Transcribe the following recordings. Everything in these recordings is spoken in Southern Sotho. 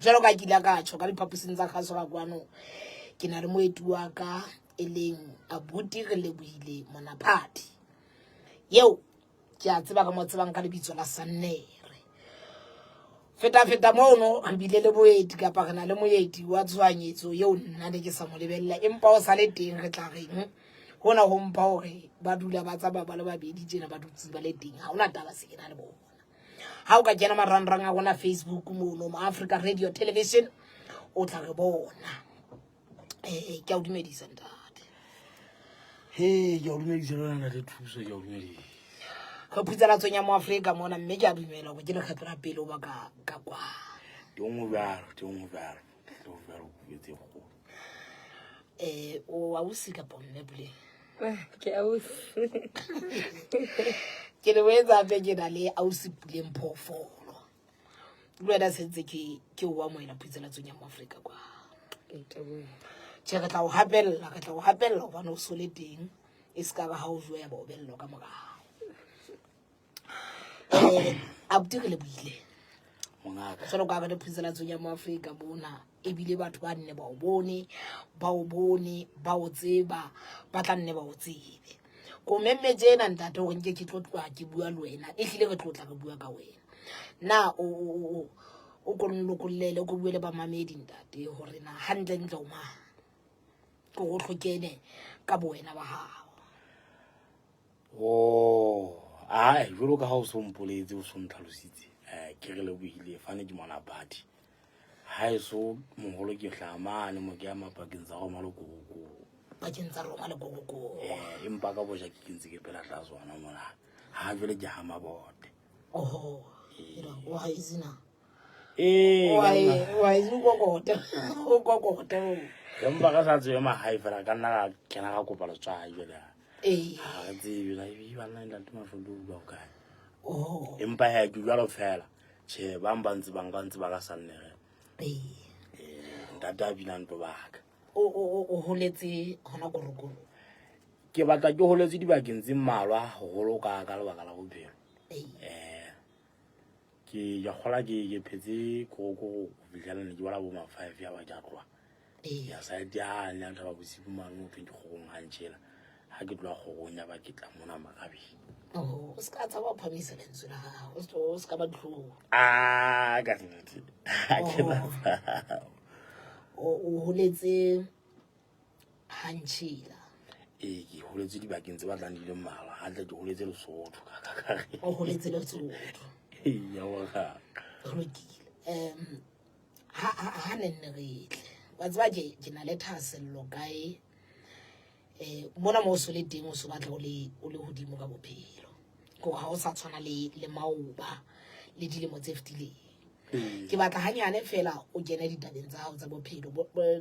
Jwalo ka ke ile ka tjho ka diphaposing tsa kgaso ka kwano, ke na le moeti wa ka e leng abuti re lebohile Monaphathi. Eo ke a tseba ka mo tsebang ka lebitso la Sannere. Feta feta mono re bile le boeti kapa re na le moeti wa tshohanyetso eo nna ne ke sa mo lebella, empa o sa le teng re tla reng hona ho mpha hore ba dula ba tsamaya ba le babedi tjena ba dutse ba le teng, ha hona taba se ke na le bona. Ha o ka kena marangrang a rona Facebook mono mo Africa Radio Television o tla re bona. Ke a o dumedisa ntate. He, ke a o dumedisa le wena ntate Thuso, ke a o dumedisa. Re phutselatsong ya mo Afrika mona, mme ke a dumela hore ke lekgetlo la pele o ba ka kwa. Teng ho jwalo, teng ho jwalo, teng ho jwalo, ke tse kgolo. O ausi kapa mme Puleng? Ke ausi. Ke le boetse hape ke na le ausi Puleng Phoofolo. Le wena sentse ke o amohela phutselatsong ya mo Afrika kwa. Tjhe, re tla o hapella, re tla o hapella hobane o so le teng. E se ka ba ha o joya ba o bellwa ka morao. Abuti re lebohile. Mongaka. Jwalo ka ha re le phutselatsong ya mo Afrika mona, ebile batho ba nne ba o bone, ba o bone, ba o tseba, ba tla nne ba o tsebe. Ko memme tjena ntate hore nke ke tlo tloha ke bua le wena, ehlile re tlo tla re bua ka wena. Na o ko nlokollele, o ko bue le bamamedi ntate hore na hantle ntle o mang. Ke o hlokene ka bo wena ba hao. Oh, ai, jwalo ka ha o so mpoletse, o so ntlhalositse, ke re lebohile fane ke Monaphathi. Ha eso moholo ke hlaha mane mo ke ya mapakeng tsa Roma le Korokoro. Pakeng tsa Roma le Korokoro. Empa ka boja ke kentse ke pela tlase hona mona. Ha jwale ke ha Mabote. Oho. Wa ha izina. Ee, Wa wa izu kokota. O kokota. Empa ka sa tsebe mahae fela ka nna ka kena ka kopa letswai jwale. Ee. Ha re tsebe la e ba nna ntate Mahlodi o bua kae. Oho. Empa he ke jwalo fela. Tjhe, bang ba ntse bang ka ntse ba ka Sannere. Ee. Ntate a binang ntlo ba ka. O holetse hona Korokoro. Ke batla ke holetse dibakeng tse mmalwa haholo ka lebaka la bophelo. Ee. Ke ya kgola ke phetse Korokoro ho fihlela ne ke bala bo ma 5 ya ba ke a tloha. Ee. Ya side ya ne ya thaba bosibu mane ho thweng ke kgorong ha ntjela. Ha ke tloha kgorong ya ba ke tla mona Marabeng. Oh, o ska tshaba ho phamisa lentswe la hao. O ska ba dihlong. Ah, ka nnete. Ha ke na tshabo. O holetse Hantšhila. Ee, ke holetse dibakeng tse batlang di le mmalwa. Hantle ke holetse Lesotho ka ka ka re. O holetse Lesotho. Ee, ya bona. Ho lokile. Ha ne nne re tle. Wa tseba ke na le thahasello kae? Mona mo o so le teng o so batla o le hodimo ka bophelo. Ke ha o sa tshwana le maoba le dilemo tse fetileng. Ke batla hanyane fela o kene ditabeng tsa hao tsa bophelo.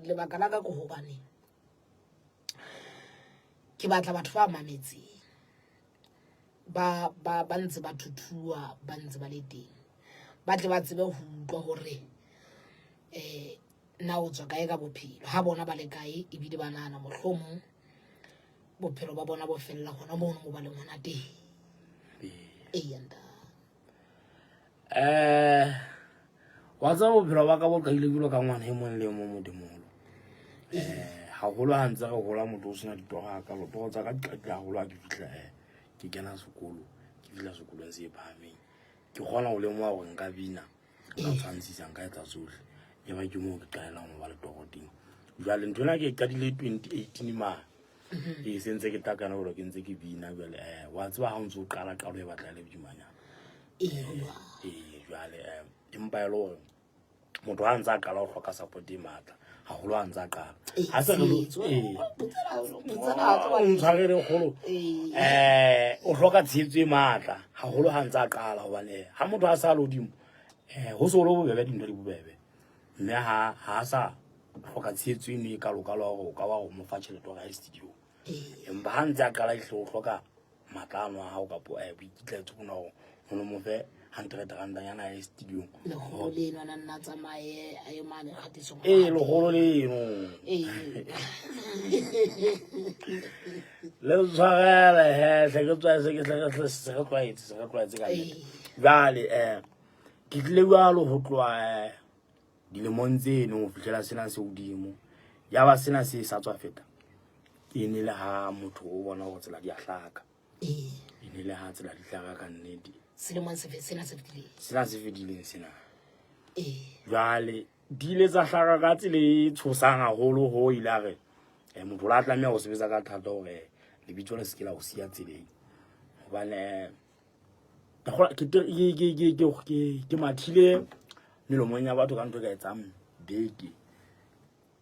Lebaka la ka ke hobane ke batla batho ba mametseng. Ba ntse ba thuthuwa, ba ntse ba le teng. Ba tle ba tsebe ho utlwa hore na o tswa kae ka bophelo. Ha bona ba le kae ebile ba nahana mohlomong bophelo ba bona bo fella hona mono mo ba leng hona teng. Ee, ntate. Wa tseba bophelo ba ka bo qadile jwalo ka ngwana e mong le e mong modimolo. Haholo ha ntse re hola motho o sena ditoro a ka, ditoro tsa ka di qadile haholo ha ke fihla, ke kena sekolo, ke fihla sekolong se phahameng. Ke kgona ho lemoha hore nka bina, nka tshwantshisa, nka etsa tsohle. E ba ke moo ke qalelang ho ba le toro teng. Jwale nthwena ke e qadile 2018 mane. Ke se ntse ke takana hore ke ntse ke bina jwale. Wa tseba ha o ntso qala qalo e batla e le boimanyana. Ee, Jwale, empa e le hore motho ha ntse a qala ho hloka support e matla haholo ha ntse a qala. Ha se re lo- Ee, ee. O ntshwarele kgolo. O hloka tshehetso e matla haholo ha ntse a qala hobane ha motho a sa le hodimo, ho so le bobebe dintho di bobebe. Mme ha sa hloka tshehetso eno e kalokalo ya hore o ka wa ho mo fa tjhelete hore a ye studio. Empa ha ntse a qala ehlile o hloka matla ano a hao kapo, boikitlaetso bona hore o no mo fe hundred rand nyana a ye studio. Lekgolo leno a nna tsamaye a ye mane kgatisong. Ee, lekgolo leno. Ee. Le tshwarele he, hle ke tswa se ke hle hle se re tlwaetse, se re tlwaetse ka nnete. Ee. Jwale, ke tlile jwalo ho tloha, Dilemong tseno ho fihlela sena se hodimo. Ya ba sena se sa tswa feta. E ne le ha motho o bona hore tsela di a hlaka. Ee. E ne le ha tsela di hlaka ka nnete. Selemong se sena se fetileng. Sena se fetileng sena. Ee. Jwale di ile tsa hlaka ka tsela e tshosang haholo ho ile a re motho o la tlameha ho sebetsa ka thata hore lebitso le se ke la ho siya tseleng. Hobane ke mathile melomong ya batho ka ntho e ka etsang beke.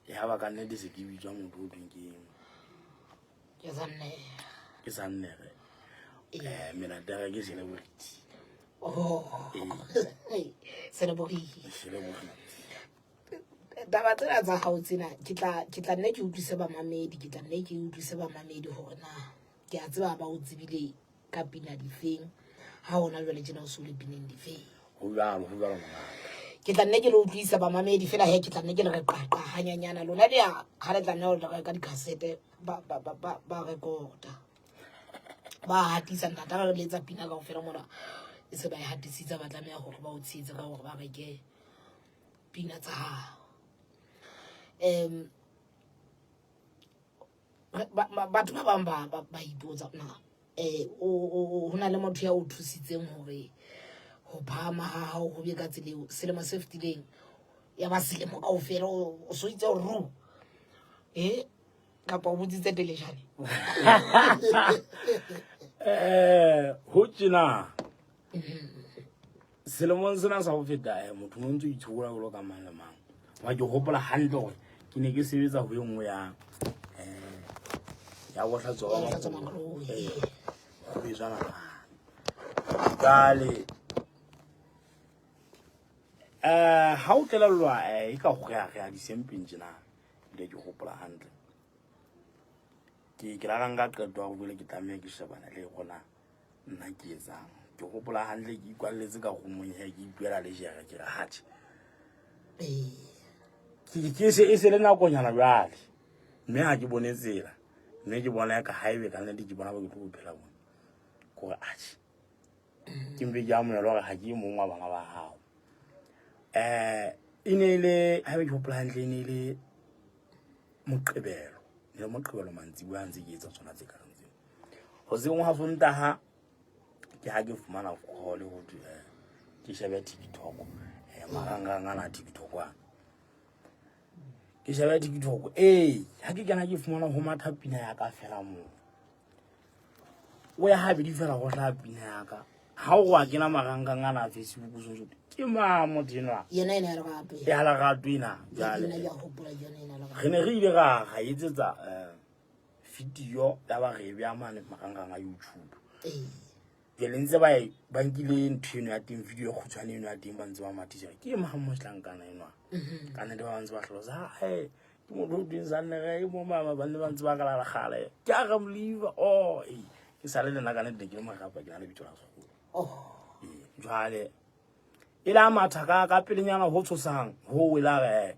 Ya ba ka nnete se ke bitswa motho o thweng ke Ke Sannere. Ke Sannere. Melata ya ka ke celebrity. Oh. Celebrity. Celebrity. Taba tsena tsa hao tsena ke tla nne ke utlwise bamamedi, ke tla nne ke utlwise bamamedi hore na ke a tseba ba o tsebile ka pina difeng ha hona jwale tjena o se o le pineng difeng. Ho jwalo, ho jwalo ngwanaka. Ke tla nne ke le utlwisa bamamedi fela he ke tla nne ke le re qaqa hanyanyana lona le ya ha le tla nne le reka dikhasete ba ba ba ba ba rekota. Ba hatisa ntata ba re letsa pina kaofela mona e se ba e hatisitse ba tlameha hore ba o tshehetse ka hore ba reke pina tsa hao. Batho ba bang ba ipotsa na ho na le motho ya o thusitseng hore ho phahama ha hao ho be ka tsela eo selemo se fetileng ya ba selemo kaofela o so itse ru kapa o botsitse telejane? Ho tjena selemong sena sa ho feta motho o ntse o itshokola jwalo ka mang le mang. Wa ke hopola hantle hore ke ne ke sebetsa ho e nngwe ya ya bohlatswa Ya bohlatswa makoloi. Ho bitswa Namane. Jwale ha o tlelellwa e ka go ya re ya disempeng tjena ebile ke hopola hantle. Ke la nka qeto ya hore jwale ke tlameha ke shebana le rona nna ke etsang. Ke hopola hantle ke ikwalletse ka roomong he ke ipuela le jere ke re hatjhe. Ke se e se le nakonyana jwale. Mme ha ke bone tsela. Mme ke bona ka haebe ka nnete ke bona ba ke tlo phela bona. Kore atjhe. Ke mpe ke amohela hore ha ke e mong wa bana ba hao. E ne le haebe ke hopola hantle e ne le Moqebelo. Ne le Moqebelo mantsibuya ha ntse ke etsa tsona tse kareng tseo. Hoseng ha Sontaha ke ha ke fumana call ho thwe ke shebe TikTok. Marangrang ana a TikTok ana. Ke shebe TikTok. Ha ke kena ke fumana ho matha pina ya ka fela moo. O ya habedi fela go hlaha pina ya ka. Ha o wa kena marangrang ana a Facebook o so ke mang motho enwa? Yena ena ya lerato. Ya lerato ena. Jwale. Yena ya hopola yona ena lerato. Re ne re ile ra etsetsa video ya ba re beha mane marangrang a YouTube. Jwale ntse ba ba nkile ntho eno ya teng video e kgutshwane eno ya teng ba ntse ba mathisa ke mang mohlankana enwa. Ka nnete ba ntse ba hlalosa he ke motho o tweng Sannere e mo mama ba ne ba ntse ba kalala kgale. Ke a re moliva oh ke sale le nna ka nnete ke le morapa ke na le bitso la sekolo. Jwale e la matha ka pelenyana ho tshosang ho e la re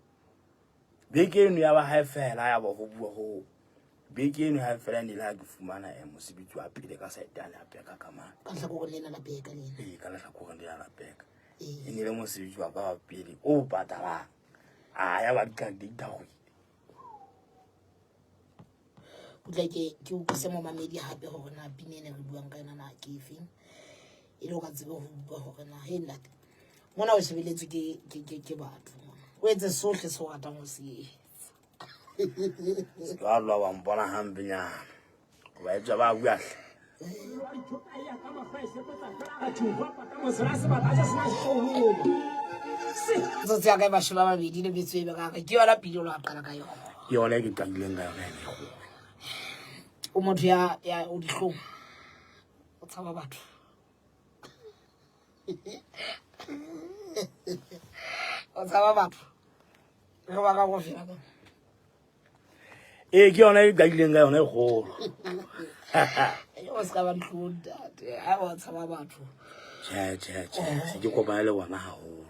beke eno ya ba hae fela ya ba ho bua ho beke eno ha fela ne le ha ke fumana mosebetsi wa pele ka side yane ya peka ka mane. Ka lehlakoreng lena la peka lena. Ee, ka lehlakoreng lena la peka. E ne le mosebetsi wa ka wa pele o patalang. A ya ba di di thakgwile. Utlwa ke utlwise momamedi hape hore na pina ena re buang ka yona na ke efeng. E le hore a tsebe ho utlwa hore na he ntate. Mona o shebeletswe ke batho. O etse sohle se o ratang ho se etsa. Jwalo wa mpona hampenyana. Hoba etswa ba bua hle. Tsotsi ya ka e mashome a mabedi le metso e meraro. Ke yona pina o lo qala ka yona. Ke yona e ke qadileng ka yona ena e kgolo. O motho ya o dihlong. O tshaba batho. O tshaba batho. Re ba ka go fela ka. Ee, ke yona e qadileng ka yona e kgolo. O se ka ba dihlong ntate. Ha o tshaba batho. Tjhe, tjhe, tjhe. Se ke kopane le bona haholo.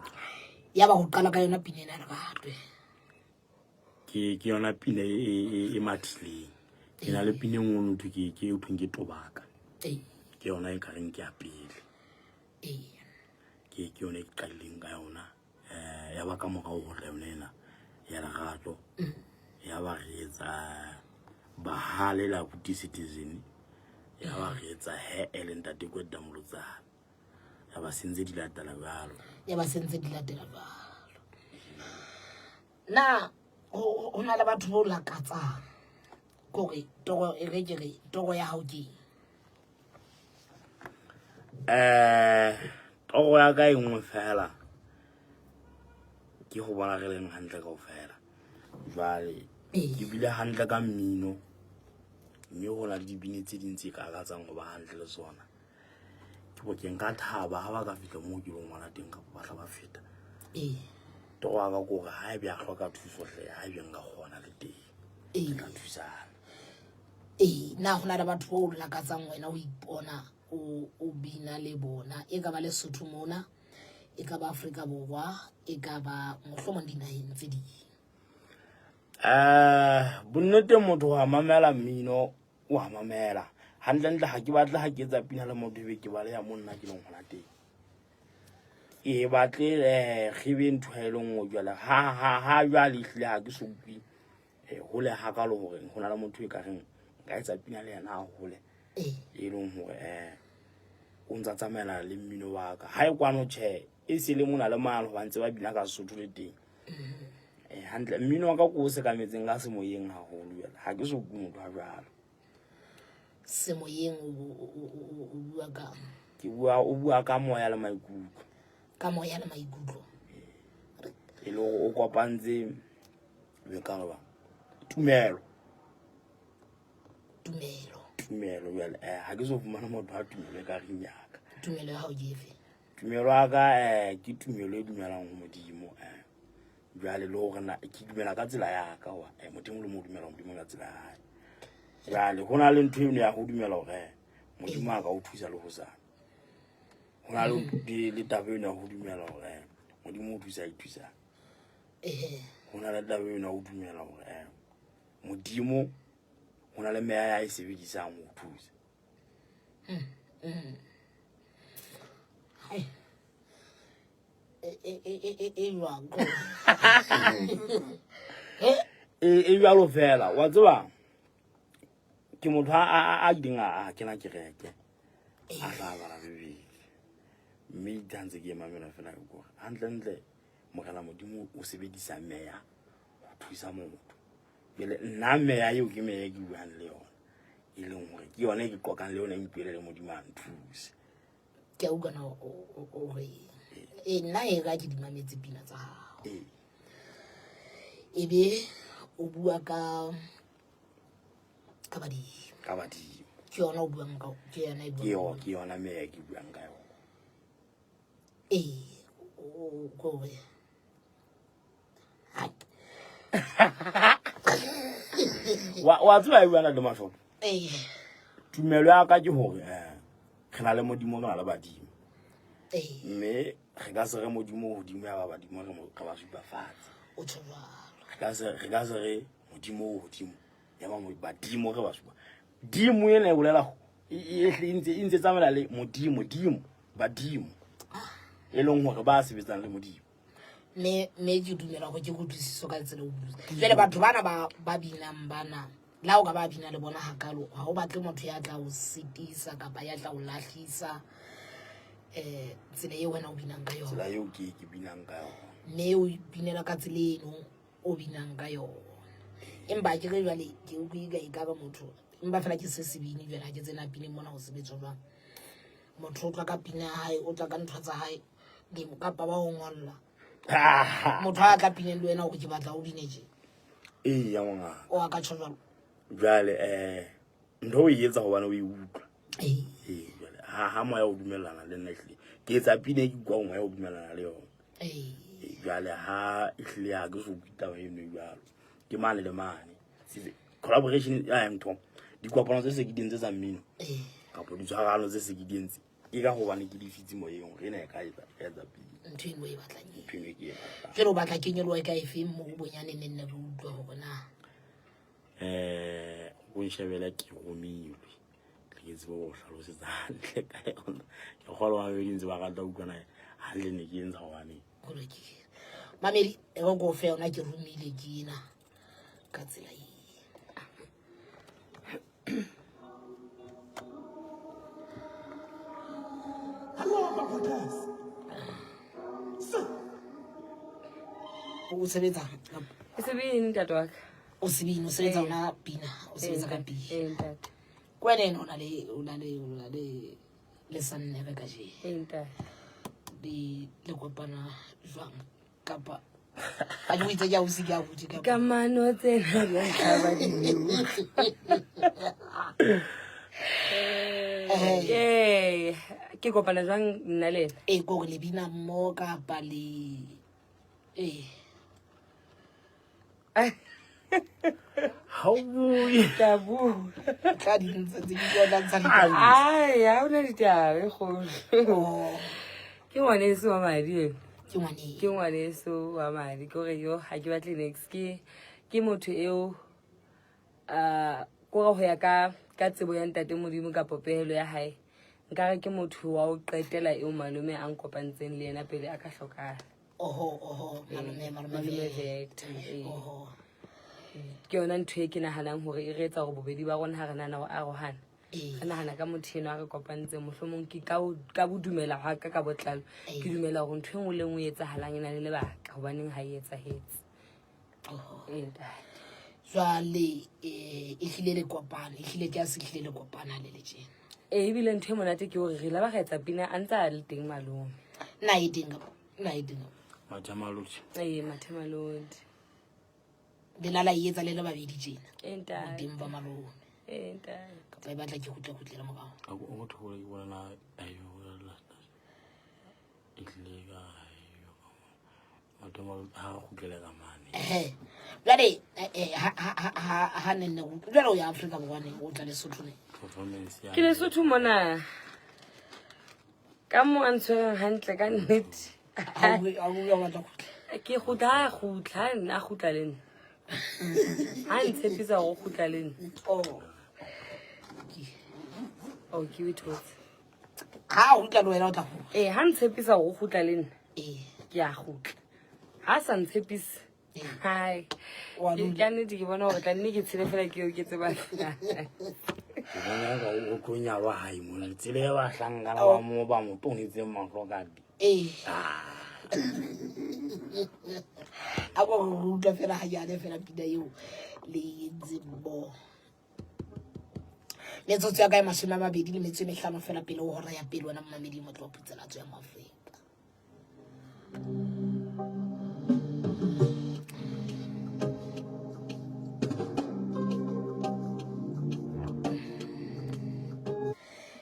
Ya ba ho qala ka yona pina ena lerato. Ke yona pina e mathileng. Ke na le pina e nngwe motho ke e thweng ke Tobaka. Ke yona e ka reng ke ya pele. Ke yona e ke qadileng ka yona. Ya ba ka morao ho tla yona ena ya lerato. Ya ba re etsa bahale la Abuti Citizen. Ya ba re etsa he e le ntate Kweta Molotsana. Ya ba sentse di latela jwalo. Ya ba sentse di latela jwalo. Na ho na le batho bo lakatsang kore toro e re ke re toro ya hao ke Toro ya ka e nngwe fela ke go bona re leng hantle kaofela. Jwale ke bile hantle ka mmino, mme ho na le dibini tse ding tse ka lakatsang ho ba hantle le tsona. Ke bo ke nka thaba ha ba ka fihla moo ke leng hona teng kapa ba tla ba feta. Toro ya ka ke hore ha ebe a hloka thuso hle, ha ebe nka kgona le teng. Ke tla thusana. Ee, na ho na le batho bao lakatsang wena o ipona o bina le bona, e ka ba Lesotho mona, e ka ba Afrika Borwa, e ka ba mohlomong dinaheng tse ding? Bonnete motho wa mamela mmino, wa mamela hantlentle. Ha ke batle ha ke etsa pina le motho ebe ke baleha mo nna ke leng hona teng. Ke batle re be ntho e le nngwe jwale. Ha jwale ehlile ha ke so utlwe hole hakalo hore ho na le motho e ka reng nka etsa pina le yena hole, e leng hore o ntsa tsamaela le mmino wa ka. Ha e kwano tjhe, e se le mona le mane hoba ntse ba bina ka Sesotho le teng. Hantle mmino wa ka ko o sekametseng ka semoyeng haholo jwale. Ha ke so utlwe motho a jwalo. Semoyeng o bua ka? Ke bua, o bua ka moya le maikutlo. Ka moya le maikutlo. E le hore o kopantse be ka ba tumelo. Tumelo. Tumelo jwale ha ke so fumana motho a tumelo e ka reng ya ka. Tumelo ya hao ke efe? Tumelo ya ka ke tumelo e dumelang ho Modimo. Jwale le hore na ke dumela ka tsela ya ka wa motho e mong le mong o dumela ho Modimo ka tsela ya hae. Jwale ho na le ntho eno ya ho dumela hore Modimo a ka o thusa le hosane. Ho na le taba eno ya ho dumela hore Modimo o thusa a ithusang. Ho na le taba eno ya ho dumela hore Modimo ho na le meya ya e sebedisang ho thusa. E jwang? E jwalo fela, wa tseba ke motho a ileng a kena kereke, a tla bala Bibele, mme itse ha ntse ke e mamela fela ke kore hantlentle Morena Modimo o sebedisa meya ho thusa motho. Jwale nna meya eo ke meya e ke buang le yona, e leng hore ke yona e ke qoqang le yona, e mpuele le Modimo a nthuse. Ke a utlwa na o re nna e ka ke di mametse pina tsa hao. Ebe o bua ka badimo. Ka badimo. Ke yona o buang ka, ke yona e buang. Ke yona meya ke buang ka yona. Kore Wa tseba e buana le mashopo. Tumelo ya ka ke hore re na le Modimo, re na le badimo. Mme re ka se re Modimo hodimo ya ba badimo re ba supa fatshe. O tjho jwalo. Re ka se re Modimo hodimo ya ba badimo re ba supa. Dimo ena e bolela e e ntse tsamaela le Modimo, dimo, badimo. E leng hore ba sebetsang le Modimo. Mme ke dumela hore ke kutlwisiso ka tsela o bua. Jwale batho bana ba binang bana, le ha o ka ba bina le bona hakalo, ha o batle motho ya tla o sitisa kapa ya tla o lahlisa tsela eo wena o binang ka yona. Tsela eo ke binang ka yona. Mme o binela ka tsela eno o binang ka yona. Empa ke re jwale ke utlwe e ka ba motho, empa fela ke se sebini jwale ha ke tsena pineng mona ho sebetswa jwang. Motho o tla ka pina ya hae, o tla ka ntho tsa hae, kapa ba o ngolla. Motho ha tla pineng le wena hore ke batla o bine tje. Ee, ya mongaka. O a ka tjho jwalo. Jwale ntho o e etsa hobane o e utlwa. Ee, jwale ha moya o dumellana le nna ehlile. Ke etsa pina e ke utlwang moya o dumellana le yona. Jwale ha ehlile ha ke so utlwe taba eno jwalo. Ke mane le mane. Collaboration ntho dikopano tse se ke di entse tsa mmino. Kapa ditshwarano tse se ke di entse. Ke ka hobane ke di fitse moyeng hore ena e ka etsa, e ka etsa pina. Ntho eno e batlang eng? Ntho eno ke e batlang. Jwale o batla kenyelwa e ka efeng moo bonyane ne nne re utlwe hore na? O nshebele ke romilwe. Ke tsebe ho hlalosetsa hantle ka yona. Ke kgolwa ba babedi ntse ba rata ho utlwana hantle ne ke entsha hobane. Ho lokile. Mamedi e re ko fe yona ke romile ke ena ka tsela e. O sebetsa Ke sebini ntate wa ka. O sebini, o sebetsa ona pina, o sebetsa ka pina. Ee ntate. Ko wena ena o na le o na le o na le le sannere ka jeno. Ee ntate. Le le kopana jwang kapa ga ke o itse ke ausi ke abuti kapa Kamano tsena di a hlaba dinoka. Ee, ke kopana jwang nna le ena? Ee, ko gore le bina mmo kapa le ee. Ha o bue. Ke a bua. Tla di ntse tse di tsona tsa ditaba. Ai, ha hona ditaba e kgolo. Oh, Ke ngwaneso wa madi eno. Ke ngwane. Ke ngwaneso wa madi. Ke hore yo ha ke batle next. Ke motho eo a kore ho ya ka tsebo ya ntate Modimo kapo pehelo ya hae. Nkare ke motho wa ho qetela eo malome a nkopantseng le yena pele a ka hlokahala. Oho, oho, malome, malome Malome Victor. Victor, ee. Oho. Ke yona ntho e ke nahanang hore e re etsa hore bobedi ba rona ha re nahana ho arohana. Ee. Re nahana ka motho enwa a re kopantseng, mohlomong ke ka bo dumela hwa ka ka botlalo. Ee. Ke dumela hore ntho e nngwe le nngwe e etsahalang e na le lebaka, hobaneng ha e etsahetse. Oho. Ee, ntate. Jwale, e hlile le kopana, e hlile ke a se hlile le kopana le le tjena. Ee, ebile ntho e monate ke hore re ile ba ra etsa pina a ntse a le teng malome. Na e teng kapa? Na e teng kapa? Mathemalodi. Ee, Mathemalodi. Le la la e etsa le le babedi tjena. Ee, ntate. Teng ba malome. Ee, ntate. Kapa e batla ke kgutle-kgutlele morao. A ko o thole ke bona na ayo la e tlile ka ayo. Mathemalodi ha re kgutlele ka mane. Ehe. Jwale, ha ne nne o jwale o ya Afrika Borwa ne o tla Lesotho ne. Performance ya Ke Lesotho mona. Ka mo a ntshwereng hantle ka nnete. Ha o bue, ha o bue, o batla ho kgutla. Ke kgutla, ha a kgutla, ha nna a kgutla le nna. Ha ntshepisa hore o kgutla le nna. Oh. Oh, ke o ithotse. Ha a kgutla le wena o tla kgutla. Ee, ha ntshepisa hore o kgutla le nna. Ee. Ke a kgutla. Ha a sa ntshepise. Ee. Hai. Wa Ke dula. ka nnete ke bona hore tla nne ke tshele fela ke eo ke tseba. Ke bona ka o tlo nyalwa hae mona. Tsela e bahlankana ba mo ba mo tonetseng mahlo ka teng. Ee. A ko re utlwa fela hanyane fela pina eo le entse mmoho. Metsotso ya ka e 25 fela pele ho hora ya pele wena momamedi motlo wa Putselatso ya Moafrika.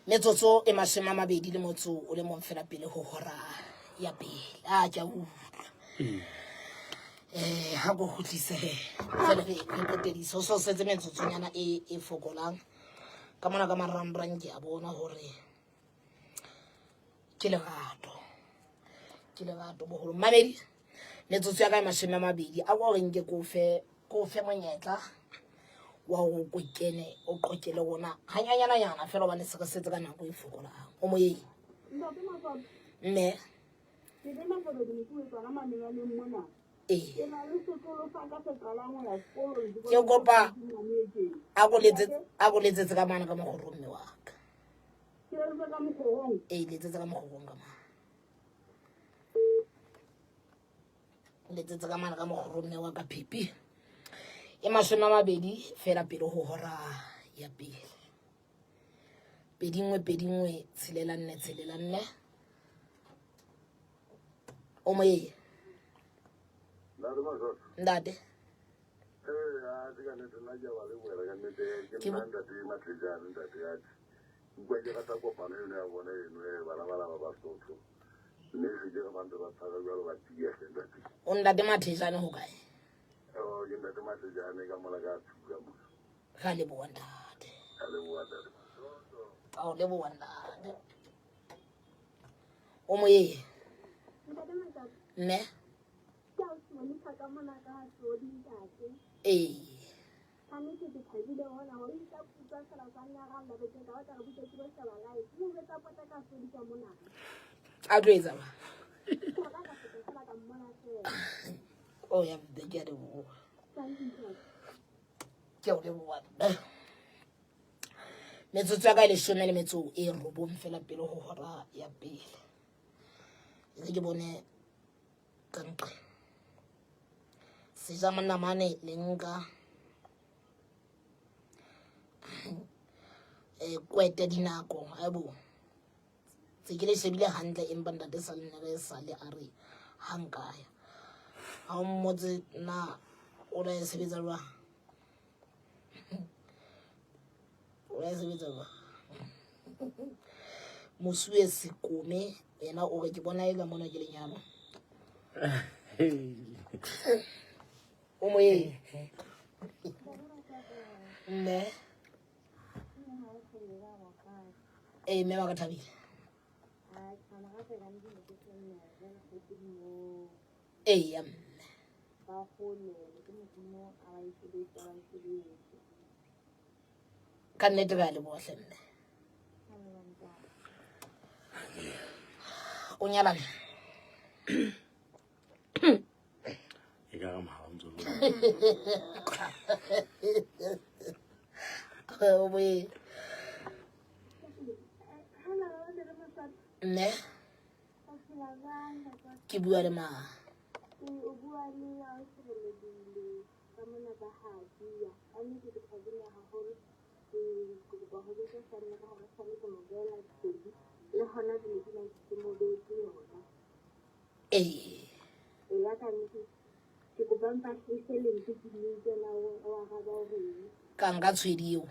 Metsotso e 21 fela pele ho hora ya pele. A ke a utlwa. Ha ko kgutlise he. Jwale re qetedise. Ho so setse metsotsonyana e fokolang. Ka mona ka marangrang ke a bona hore ke lerato. Ke lerato boholo. Mamedi, metsotso ya ka e 20. A ko re nke ko fe monyetla wa hore o kene, o qoqele rona hanyanyananyana fela hobane se re setse ka nako e fokolang. O moyeng. Ntate Matswalo. Mme. Ke le Matswalo ke ne ke o tswa manenganeng mona. Ee. Ke na le sekolo sa ka se qalang ho ya sekolong. Ke kopa a ko letsetse ka mane ka mokgorong mme wa ka. Ke letsetse ka mokgorong? Ee, letsetse ka mokgorong ka mane. Letsetse ka mane ka mokgorong mme wa ka Phepi. E 20 fela pele ho hora ya pele. 2 1 2 1 6 4 6 4. O moyeng. Ntate Matswalo. Ntate. Ee, a se ka nnete nna ke a ba lebohela ka nnete. Ke Ke nna ntate Matlejane, ntate ya ke. Utlwa ke rata kopano eno ya bona eno, bana ba laba ba Sotho. Mme se ke re ba ntse ba tshwara jwalo ba tiya hle ntate. O ntate Matlejane ho kae? Oh, ke ntate Matlejane ka mola ka thuka mona. Ra leboha ntate. Ra leboha ntate. Ra o leboha ntate. O moyeng. Ntate Matswalo. Mme. Ke a o bontsha ka mona ka Sodi ntate. Ee. Ka nnete ke thabile hona hore ke tla kutlwa fela ka nna ra lla beke ka batla re butse ke bo sheba live. Mo jwetsa pota ka Sodi ka mona. A tlo etsa ba? Ka ba ka feta fela ka O ya mme, ke a leboha. Ke a o leboha mme. Metsotso ya ka e leshome le metso e robong fela pele ho hora ya pele. E re ke bone ka nqe. Seja manamane le nka kwete dinako aibo. Tse ke le shebile hantle empa ntate sa le nere sa le a re ha nkaya. Ha o mmotse na o la e sebetsa jwang? O la e sebetsa jwang? Mosuwe Sekome yena o re ke bona eka mona ke lenyalo. O moyeng. Mme. Ee, mme wa ka thabile. Ee, mme. Ka nnete re a leboha hle mme. O nyalane? E ka re mohala o ntso O boe. Mme. Ke bua le mang? O bua le Ausi ka mona ba Hadia. Ka nnete ke thabile haholo. Ke kopa ho botsa Sanne ka hore Sanne ke mo beela kgwedi le hona jwale ke na ke mo beetse yona. Ee. Eya ka nnete ke kopa mpa hlahise lentswe ke le utlwe na o araba o reng. Ka nka tshwedi eo.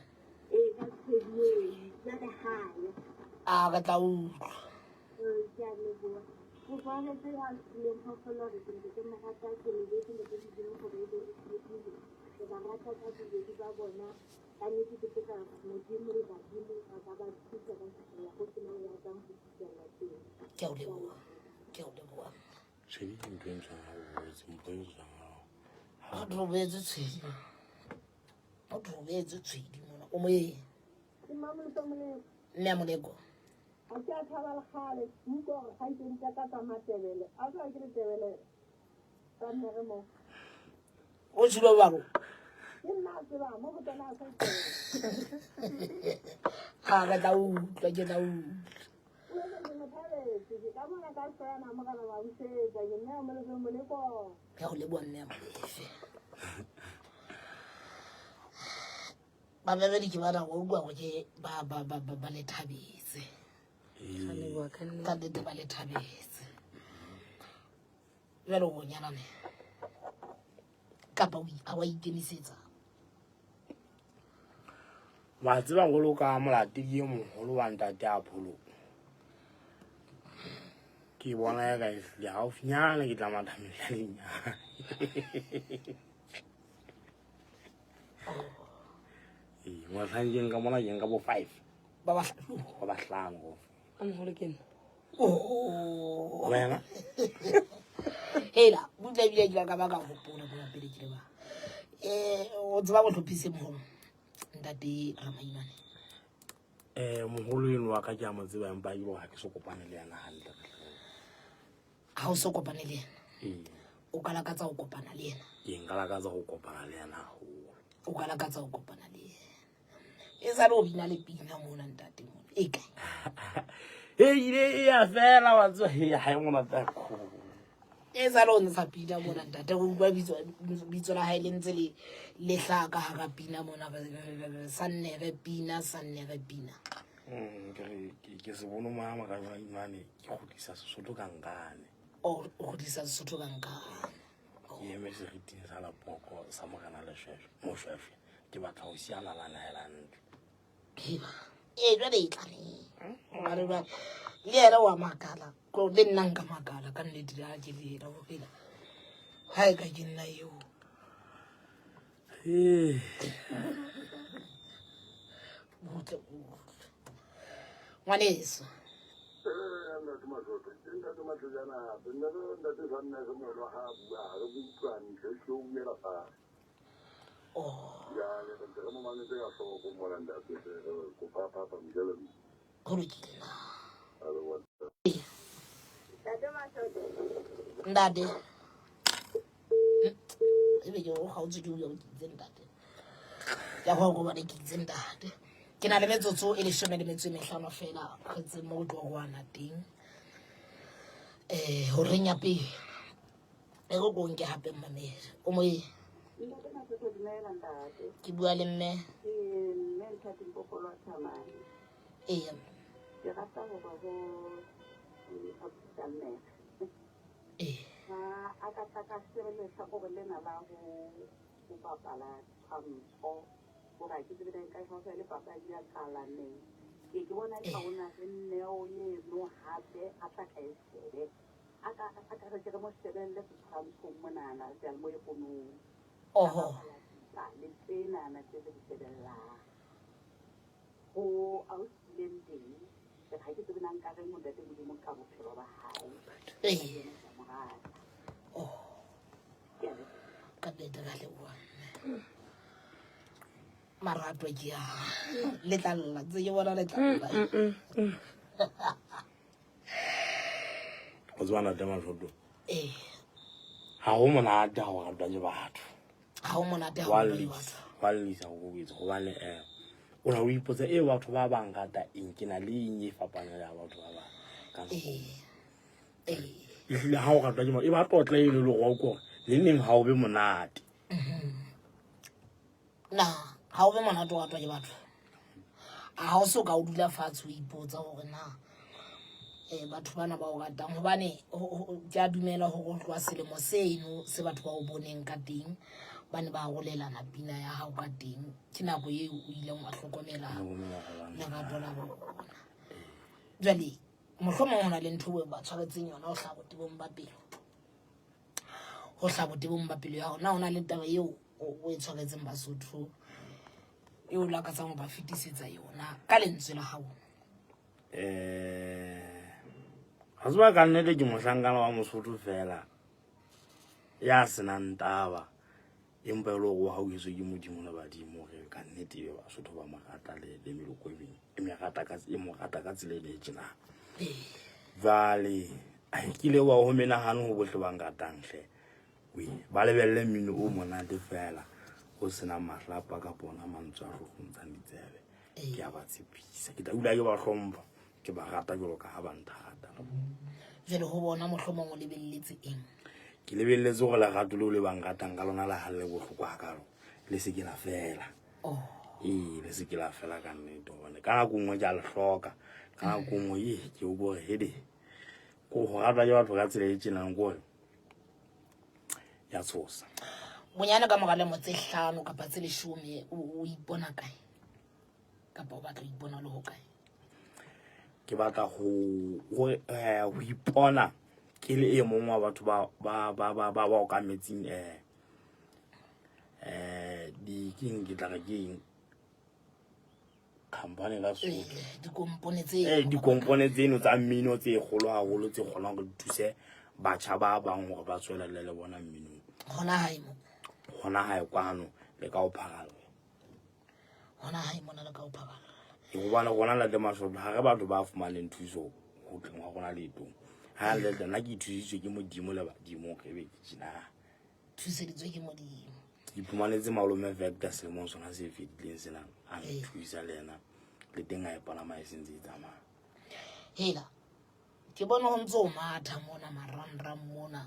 Ee ka tshwedi eo jwale ha ya. A re tla utlwa. Ke a leboha. Kopa o jwetse ya sileng phoofolo hore ke ntse ke mo rata ke lebetse ntate Modimo hore ebe o tshepile. Ke ba rata ka bobedi ba bona. Ka nnete ke kopa Modimo le badimo ba ka ba thusa ba fihlella ho sena ya tlang ho fihlella teng. Ke a o leboha. Ke a o leboha. Tshwedi ke ntho e ntshwang ha o boetse, mpho e tswang ha O robetse tshwedi. O robetse tshwedi mona. O moyeng. Ke Mmamoleko Moleko. Mme a Moleko. Ha ke a thaba le kgale ke utlwa hore kgaitsedi tsa ka tsa Matebele. A tswa ke Letebele tsa mmere mo. O tshilo babo. Ke nna a tseba mo go tsena a sa itebele. Ga re tla utlwa ke tla utlwa. O etse ke mo thabetse ke ka mona ka sena morena wa busetsa ke mme a Molefe Moleko. Ke a go leboha mme a Molefe. Babebedi ke bana go utlwa gore ke ba ba ba ba ba le thabetse. Ra leboha ka nnete. Ka nnete ba le thabetse. Jwale o nyalane kapa ha wa ikemisetsa? Wa tseba jwalo ka molatedi e moholo wa ntate a Pholo. Ke bona e ka ehlile haufinyana ke tla matha mehlaleng ya hae. Ee, mohlang ke nka mona ke nka bo 5. Ba bahlano. Ba bahlano kaofela. A moholo ke nna. Oh. Wena? Hela, butla ebile ke ka ba ka hopola mona pele ke le ba. O tseba bohlophise moholo ntate Ramaimane. Moholo eno wa ka ke a mo tseba empa ke ha ke so kopane le yena hantle. Ha o so kopane le yena? Ee. O ka lakatsa ho kopana le yena? Ke nka lakatsa ho kopana le yena haholo. O ka lakatsa ho kopana le yena. E sale o bina le pina mona ntate mona. E kae? E ile e ya fela wa tseba he ha e monate kholo. E sale o ntsha pina mona ntate o utlwa bitso la hae le ntse le le hlaha ka hara pina mona sa nnere pina sa nnere pina. Ke re ke se bone mama ka jwa imane ke kgutlisa Sesotho ka nkane. O kgutlisa Sesotho ka nkane. Ke eme seriting sa Lapoko sa Morena Leshweshwe, Moshweshwe. Ke batla ho siana la nahela ntle. Heba. Ee, jwale e tla neng? Hobane jwale le yena wa makala. Ko le nna nka makala ka nnete le ha ke le yena ho phela. Ha e ka ke nna eo. Ee. Butle butle. Ngwaneso. Ntate Matlotlo, ke ntate Matlojana hape. Nna le ntate Sanna re mono ha a bua, ha re utlwane, re tlo buela fatshe. Oh. Ya, re ntse re mo mametse ka hloko mona ntate, re kopa phapha mjele. Ho lokile na. A re bona. Ntate Matlotlo. Ntate, ebe ke o kgaotswe ke bua, ke itse ntate ya go gobane ke itse ntate. Ke na le metsotso e 15 fela re tse mo tlo roana teng. Horeng ya pele e re ko nke hape mmamedi o moye. Ntate Masotho, dumela ntate. Ke bua le mme. Ke mme Nthati Mpopolo wa Thamane. Ee. Ke rata ho ba ho Abuti Ee. Ha a ka tla ka shebe lehlakore lena la ho bapala tshwantsho, hore ha ke tsebe na nka e le papadi ya kalaneng. Ke bona eka ho na le neo eno hape a tla ka e shebe. A ka re ke re mo shebelle setshwantshong monana seyalemoyefonong. Oho. Le tsenana tse re di shebellang. Ho ausileng teng, ha ke tsebe na nka reng ho Ntate Modimo ka bophelo ba hae. Ee. Ke a mo rata. Oh. Ke a leboha. Ka nnete ra leboha mme. Marato ke a le tla lla, ntse ke bona le tla lla. O tseba ntate Mashoto, Ee. ha ho monate ha o ratwa ke batho. Ha ho monate ha Wa o ratwa ke llisa, batho. wa llisa go koketsa gobane o na o ipotsa e batho ba bang rata eng, ke na le eng e fapaneng le ya batho ba bang ka nako. Ee. Ee. Ehlile ha o ratwa ke batho e ba tlotla eno le gore o kore le neng ha o be monate. Na ha o be monate o ratwa ke batho? A ha o so ka o dula fatshe o ipotsa hore na batho bana ba o ratang, hobane ke a dumela hore ho tloha selemo seno se batho ba o boneng ka teng, ba ne ba arolelana pina ya hao ka teng, ke nako eo o ileng wa hlokomela lerato la bona. Jwale mohlomong ho na le ntho eo ba tshwaretseng yona ho hlaha botebong ba pelo, ho hlaha botebong ba pelo ya hao. Na ho na le taba eo o e tshwaretseng Basotho eo o lakatsang ho ba fetisetsa yona ka lentswe la hao? Ha tseba ka nnete ke mohlankana wa Mosotho fela ya senang taba, empa e le hore o hauhetswe ke Modimo le badimo hore ka nnete ebe Basotho ba mo rata le meloko e meng e me rata ka, e mo rata ka tsela e le tjena. Jwale ke leboha ho menahano ho bohle ba nratang hle. We ba lebelle mmino o monate fela o senang mahlapa kapa ona mantswe a hlohlontshang ditsebe. Ke a ba tshepisa, ke tla dula ke ba hlompha, ke ba rata jwalo ka ha ba nthata. Jwale ho bona mohlomong o lebelletse eng? Ke lebelletse hore lerato leo le ba nratang ka lona le ha le bohloko hakalo, le se ke la fela. Oh. Ee, le se ke la fela ka nnete, hobane ka nako nngwe ke a le hloka, ka nako nngwe ee ke o bore hede ko go ratwa ke batho ka tsela e tjenang, ke hore ya tshosa. Bonyane ka mora lemo tse 5 kapa tse 10 o ipona kae? Kapa o batla ho ipona le ho kae? Ke batla ho ipona ke le e mong wa batho ba okametseng di keng, ke tla re ke eng? Company ka Sesotho. Dikompone tse Dikompone tseno tsa mmino tse kgolo haholo tse kgonang hore di thuse batjha ba bang hore ba tswelelle le bona mminong. Hona hae mo? Hona hae kwano le ka ho pharalla. Hona hae mona le ka ho pharalla. Ke hobane rona Ntate Mashoto ha re batho ba fumaneng thuso ho tleng hwa rona leetong. Ha le nna ke ithusitswe ke Modimo le badimo hore ebe ke tjena. Thuseditswe ke Modimo. Ke iphumanetse malome Vector selemong sona se fetileng sena, a nthusa le yena, le teng a e palama e sentse e tsamaya. Hela, ke bone ho ntse o matha mona marangrang mona,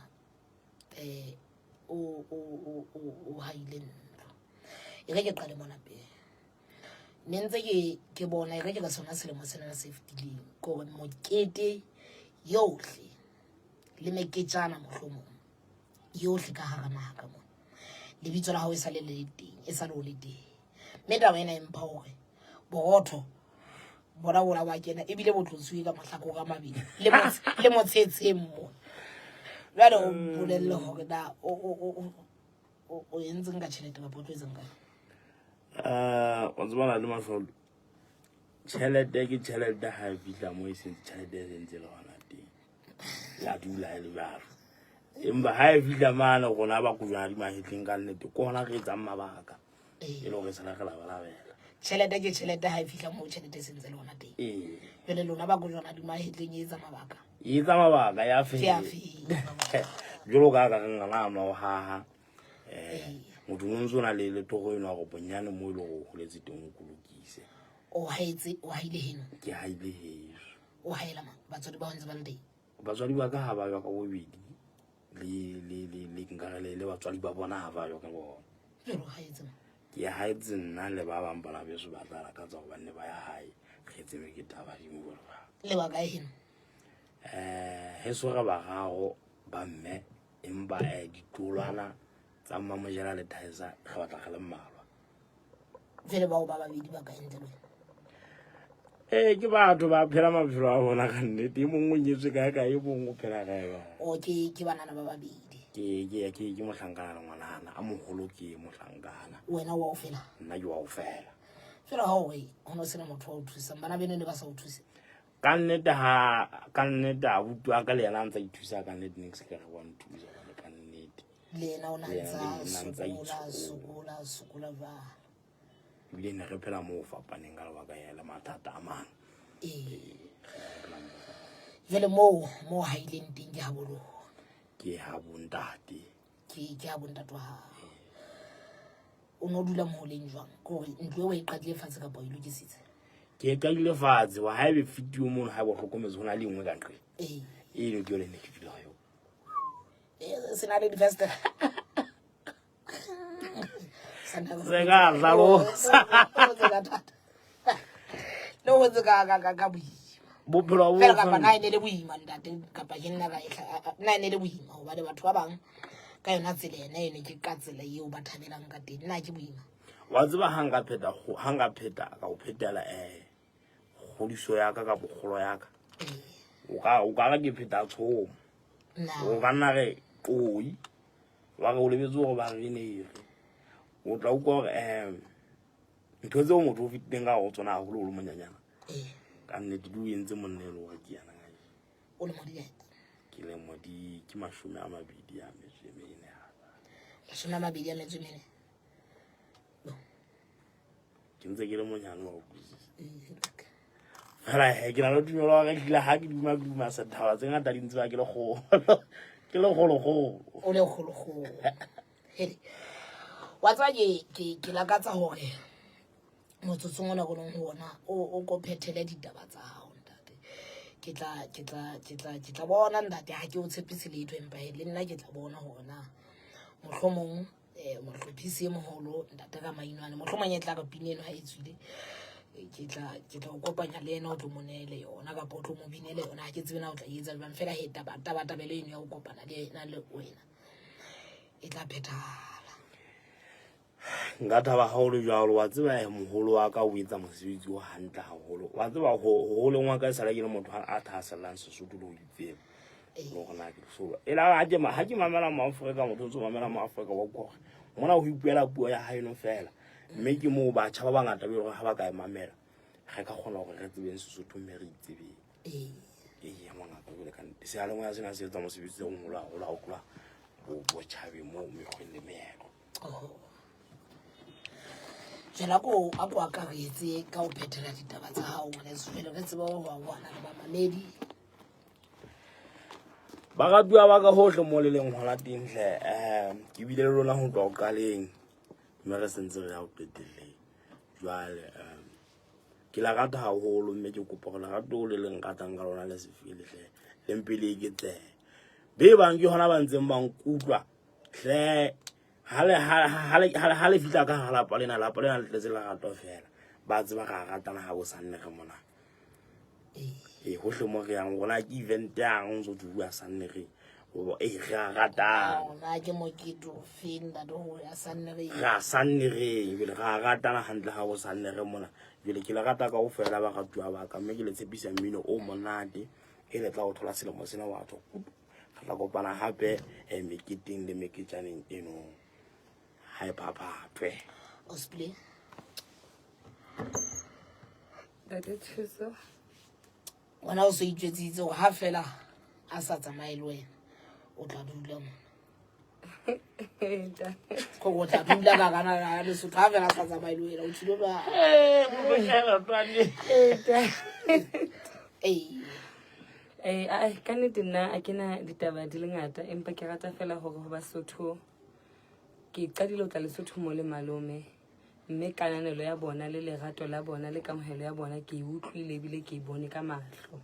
o haile ntlo. E re ke qale mona pele. Ne ntse ke bona, e re ke ka sona selemo sena se fetileng, ke hore mokete yohle le meketjana mohlomong yohle ka hara naha ka mona, lebitso la hao e sa le le teng, e sa le o le teng. Mme taba ena e mpha hore borotho bona bona wa kena ebile bo tlotsuwe ka mahlakore a mabedi le motshetsheng mona. Jwale o bolelle hore na o entseng ka tjhelete kapa o tlo etsang ka yona? O tseba na le Mashoto, tjhelete ke tjhelete ha e fihla moo e sentse, tjhelete e sentse le hona teng ya dula e le jwalo. Empa ha e fihla mane rona ba kojwana di mahetleng ka nnete, ke hona re etsang mabaka e le hore sena re labalabela. Tjhelete ke tjhelete ha e fihla moo tjhelete e sentse le hona teng. Jwale lona ba kojwana di mahetleng e etsa mabaka. E etsa mabaka ya Ke a fela. fela. Jwalo ka ka re ngwana a nwa o haha motho o ntse o na le le toro eno ya gore bonyane mo e le gore o holetse teng o kolokise. O haetse, o haile heno? Ke haile heso. O haela mang? Batswadi ba hao ntse ba le teng? Batswadi ba ka ha ba yo ka bobedi le le le le nkare le le batswadi ba bona ha ba yo ka bona. Jwale o haetse mang? Ke haetse nna le ba bang bana beso ba tla lakatsa hobane ba ya hae re tsebe ke taba dimo jwalo jwalo. Le ba kae heno? Heso re bararo ba mme empa ditolwana tsa Mmamojela le Thaisa re batla re le mmalwa. Jwale bao ba babedi ba kae ntle le wena? Ee, ke batho ba phela maphelo a bona ka nnete. E mongwe o nyetswe kae kae, e mongwe o phela kae kae. O ke banana ba babedi. Ke mohlankana le ngwanana. A moholo ke mohlankana. Wena wa o fela? Nna ke wa o fela. Fela ha o re ho no sena motho wa o thusang, bana beno ne ba sa o thuse? Ka nnete ha, ka nnete abuti wa ka le yena a ntsa ithusa ka nnete, ne ke se ka re wa nthusa hobane ka nnete. Le yena o na Le yena ntsa le yena ntsa sokola, itshokola. sokola, sokola jwalo. Ebile ne re phela moo fapaneng ka lebaka ya le mathata a mang. Ee. Jwale moo haileng teng ke ha bolona. Ke ha bontate. Ke ha bontate wa hao. O no dula moo leng jwang? Ke hore ntlo eo o e qadile fatshe kapa o e lokisitse? Ke e qadile fatshe, wa haebe fitio mono ha e bo hlokometse ho na le e nngwe ka nqe. Ee. Eno ke yone ne ke dula ho yona. Ee, se na le difestere. Se ka hlalosa. Le ho tse ka boima. Bophelo bo Fela kapa na e ne le boima ntate, kapa ke nna ka e na e ne le boima hobane batho ba bang ka yona tsela ena eno ke ka tsela eo ba thabelang ka teng. Nna ke boima. Wa tseba ha nka pheta ha nka pheta ka o phetela kgodiso ya ka ka bokgolo ya ka. O ka re ke pheta tshomo. Na. O ka nna re qoi. Wa re o lebetse hore ba re ne re. O tla utlwa hore ntho tseo motho o fetileng ka ho tsona haholo o le monyanyana. Ka nnete di o entse monna e le hore ke yena kajeno. O le modi kae? Ke le modi ke 24. 24? Ke ntse ke le monyane wa utlwisisa. Fela he, ke na le tumelo ya hore ehlile ha ke duma, ke duma sethaba tse ngata di ntse ba ke le kgolo. Ke le kgolokgolo. O le kgolokgolo. Hele. Wa tseba ke lakatsa hore motsotsong ona o leng ho ona o ko phethele ditaba tsa hao ntate. Ke tla bona ntate, ha ke o tshepise letho empa he, le nna ke tla bona hore na mohlomong mohlophisi e moholo ntate ka mainwane, mohlomong e tla re pina eno ha e tswile, ke tla o kopanya le yena, o tlo mo neele yona kapa o tlo mo binele yona. Ha ke tsebe na o tla e etsa jwang, fela he tabatabelo eno ya ho kopana le yena le wena e tla phethahala. Nka thaba ha o le jwalo. Wa tseba moholo wa ka o etsa mosebetsi o hantle haholo. Wa tseba ho holeng wa ka e sale ke le motho a thahasellang Sesotho le ho itseba. Le hore na ke Lesotho. E la ha ke ha ke mamela Moafrika, motho o ntso mamela Moafrika wa utlwa hore mona ho ipuela puo ya haeno fela. Mme ke moo batjha ba bangata be hore ha ba ka e mamela, re ka kgona hore re tsebeng Sesotho mme re itsebeng. Ee, mongaka, jwale ka nnete. Seyalemoya sena se etsa mosebetsi o moholo haholo ha o tloha botjhabeng moo mekgweng le meetlo. Oh. Jwale a ko akaretse ka ho phethela ditaba tsa hao, ngwaneso, jwale re tsebe ho arohana le bamamedi. Baratuwa ba ka hohle mo le leng hona teng hle, ke bile le lona ho tloha ho qaleng, mme re sentse re ya ho qetelleng. Jwale ke la rata haholo, mme ke kopa hore lerato le le nratang ka lona le se fele hle, le mpe le eketsehe. Be bang ke hona ba ntseng ba nkutlwa hle, ha le fihla ka hara lapa lena, lapa lena le tletse lerato fela. Ba tseba re a ratana ha bo sanne re mona. Ee, hohle mo re yang, rona ke event yang, o ntso bua sanne re, ee, re a ratana. Rona ke mokete o feng, ntate, ho ya sanne re? Re a sanne re, jwale re a ratana hantle ha bo sanne re mona. Jwale ke le rata kaofela baratuwa ba ka, mme ke le tshepisa mmino o monate e le tla o thola selemo sena wa tswa kudu. Re tla kopana hape meketeng le meketjaneng eno. Ha e phaphathwe. Osplay. Ntate Thuso. Wena o so itjwetsitse hore ha fela a sa tsamaye le wena, o tla dula mona. Ko o tla dula ka kana ya Lesotho ha fela a sa tsamaye le wena, o tshilo ba. Eh, mo boshela twane. Eh. Eh, a ka nnete nna a ke na ditaba di le ngata, empa ke rata fela hore ho Basotho ke qadile ho tla Lesotho mo le malome, mme kananelo ya bona le lerato la bona le kamohelo ya bona ke e utlwile ebile ke e bone ka mahlo.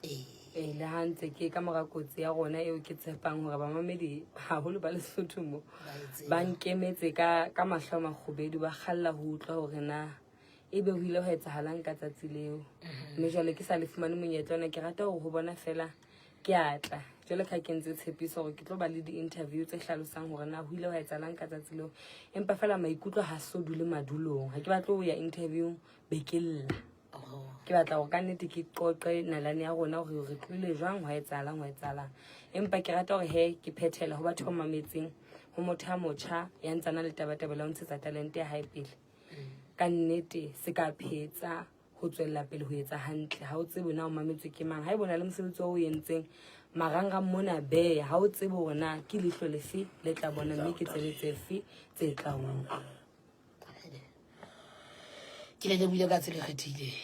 Ee, le ha ntse ke ka mora kotsi ya rona eo ke tshepang hore bamamedi haholo ba Lesotho mo ba nkemetse ka mahlo a makgubedu, ba kgalla ho utlwa hore na ebe ho ile ho etsahalang ka tsatsi leo. Mme jwale ke sa le fumane monyetla ona, ke rata hore ho bona fela ke a tla jwale ka ke ntse tshepiso hore ke tlo ba le di-interview tse hlalosang hore na ho ile ho etsahalang ka tsatsi leo. Empa fela maikutlo ha so dule madulong, ha ke batle ho ya interviewng be ke lla. Ke batla hore ka nnete ke qoqe nalane ya rona hore re tlohile jwang, hwa etsahalang, hwa etsahalang. Empa ke rata hore he ke phethela ho batho ba mametseng, ho motho a motjha ya ntsana le tabatabelo ya ho ntshetsa talente ya hae pele. Ka nnete se ka phetsa ho tswella pele ho etsa hantle. Ha o tsebe na o mametswe ke mang, ha e bona le mosebetsi o entseng marangrang mona beya, ha o tsebe hore na ke leihlo lefe le tla bona mme ke tsebe tsefe tse tla utlwa. Ke le lebohile ka tsela e kgethehileng.